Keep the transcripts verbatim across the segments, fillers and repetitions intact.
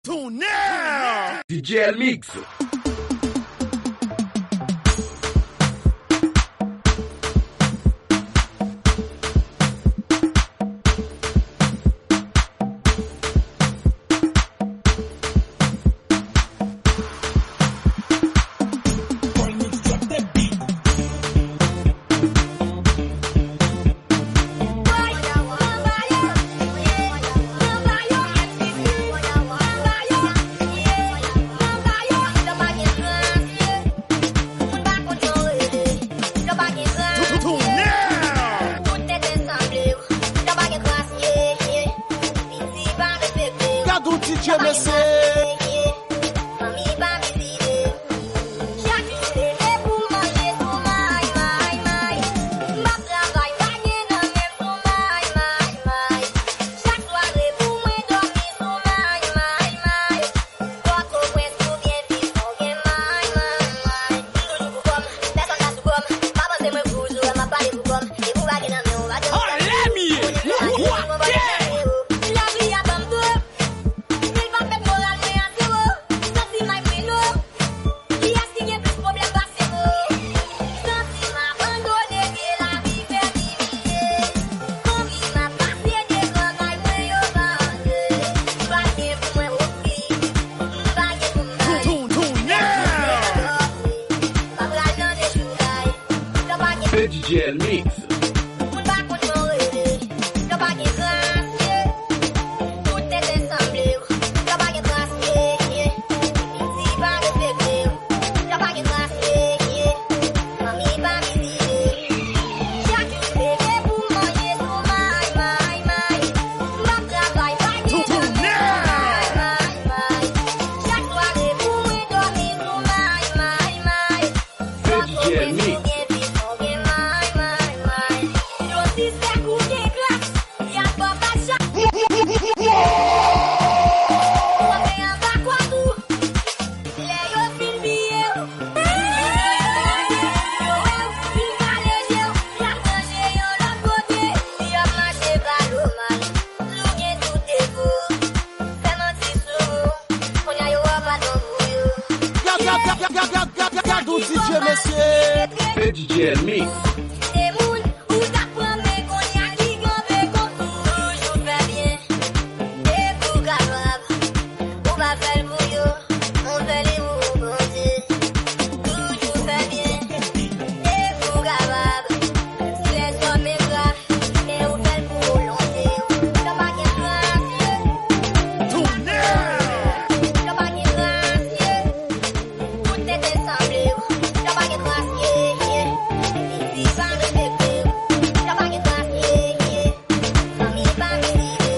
Tonnè! D J L Mix. Gad yon D J, mesye! Anlè m ye! Watè! Kiyès ki gen plis pwoblèm pase mwen? Santi m abandone, ke lavi fè m imilye. Konbyen m ap pase devan kay mwen yo pa anje. Pa gen pou mwen ofri, m pa gen pou m bay. Tou, tou, tou, yeah! M pa pral nan dechoukay. Lè pa gen D J L Mix. Moun pa konn jan w rele. Lè pa gen kras, ye. Tout tenten sanble w. Lè pa gen kras, ye, ye. Piti pa respekte w. Lè pa gen kras, ye, ye. Fanmi pa vizite. Chak jou se de pou manje sou may, may, may. M ap travay, pa gen nan men, may, may, may. Chak sware pou mwen dòmi sou may, may, may. D J L Mix. Gad, gad, gad, gad, gad, gad, gad, gad yon D J, mesye! D J L Mix. Se moun ou t ap pran men kounye a ki kanpe kont ou. Toujou fè byen, e pou w kapab, ou pa fè l pou yo, ou fè li pou Bondye. Toujou fè byen, e pou w kapab, si lèzòm engra, men ou fè l pou volonte w. Sa pa gen kras, ye. Tonnè! Sa pa gen kras, ye. Tout tenten sanble w. Sa pa gen kras, ye, ye. Piti pa respekte w. Sa pa gen kras, ye, ye. Fanmi pa vizite.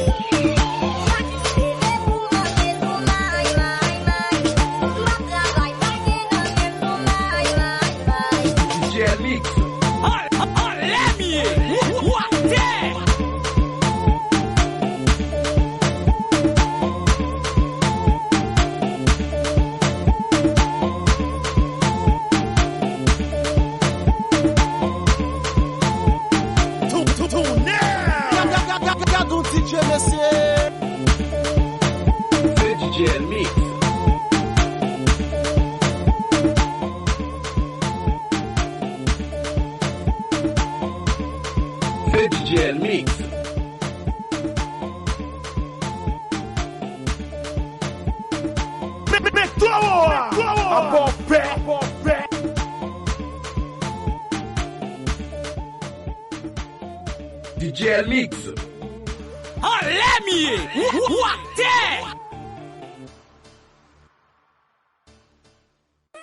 Chak jou se pou manje sou may, may, may. M ap travay, pa gen anyen sou may, may, may. D J Mix. Anlè m ye! Watè! Tou, tou, tonnè! Gad, gad, gad, gad, gad yon D J, mesye! Se D J Mix. Se D J Mix. Men, men, men towo a! Abòpè! D J Mix. Anlè m ye! Wa, wa!